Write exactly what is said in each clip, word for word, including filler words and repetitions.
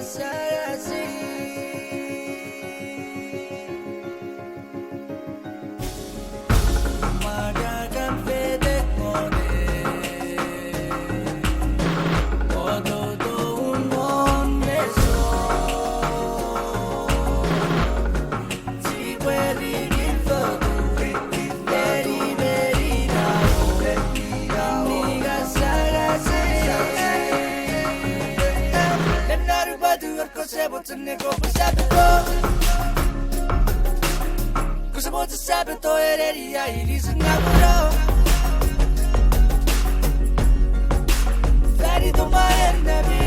Sagasin. Magagan fetek mone. Ototo un won meso. Sipwe rikifo. Eni meni namo. Eni gasagase. Lemnaru patu kose mochen ne kopwe sapeto. Kose mochen sapeto, eneni a inisin namuno. Fanito ma enemy.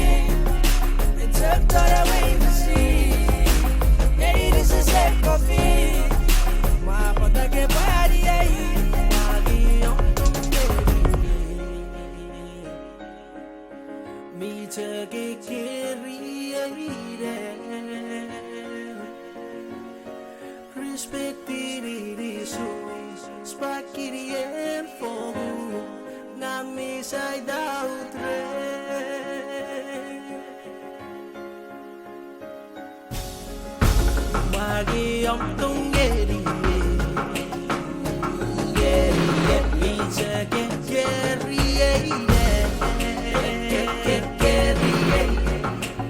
It's a thought away the sea. Eneni sise kofi. Ma patake pwari ei. Magi ong tong enemy. Mi chok ekeri ine. Respect ini nisu, spakini en fogu, nga mi sai daut re. Magi ong tong enemy. Enemy, mi chok ekeri ine. Ekeri ine.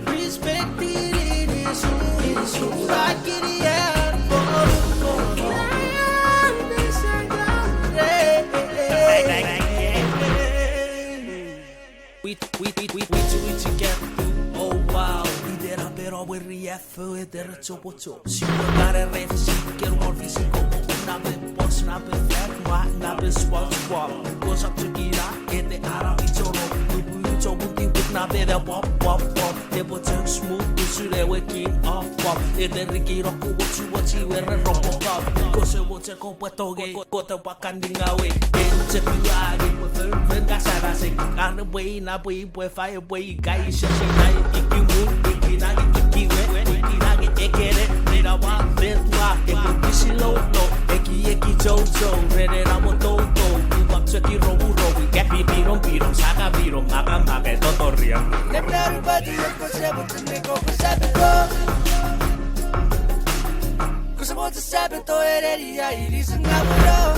Respect ini nisu, nisu, spakini en fogu, fogu. Nga mi sai daut re. Wit, wit, wit, wit, wit, wit, wit, wit, oh, wow. Ite na peno weri afo etere chopocho. Siwe kare refi siken won fisiko. Nape pos, nape fat, ma, nape SpongeBob. Kosap chukina, ete ara ichoro. Lupu icho buti wit nape de pop, pop, pop. Epo chok smooth, usun ewe king of pop. Ete riki roku mochu mochi were ropo pop. Kose moche kopwe tongei, kote pwakan ningawe. Eche tuage pwe fen, fen kasanase. Are pwe ina pwe ipwe fai pwe ikai sese nai ikimu, ikinage ikiwe, ikinage ekene, nina wa, fen wa, epwe pisiloulo, ekieki chouchou, rene na mo toutou, iwa cheki romuromu, ika pi pinom pinom, saka pinom, maka maka, totoria. Nemna rubati eko sebo tene ko ko sabeto. Kose moche sabeto eneni a inisin namuno.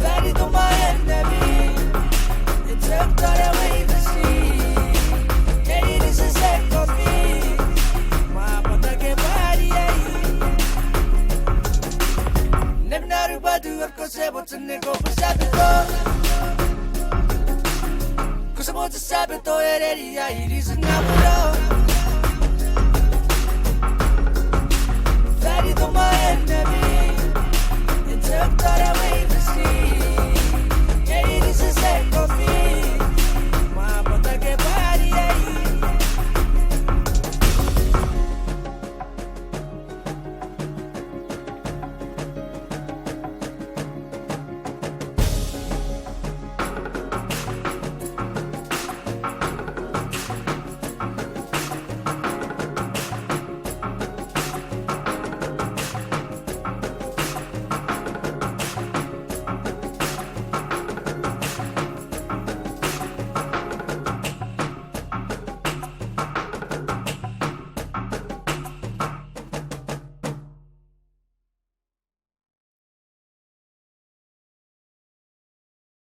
Fanito ma enemy. It's a thought away the sea. Eneni sise kofi. Ma patake pwari ei. Nemna rubati eko sebo tene ko ko sabeto. Kose moche sabeto eneni a inisin namuno. Fanito ma enemy. It's a thought away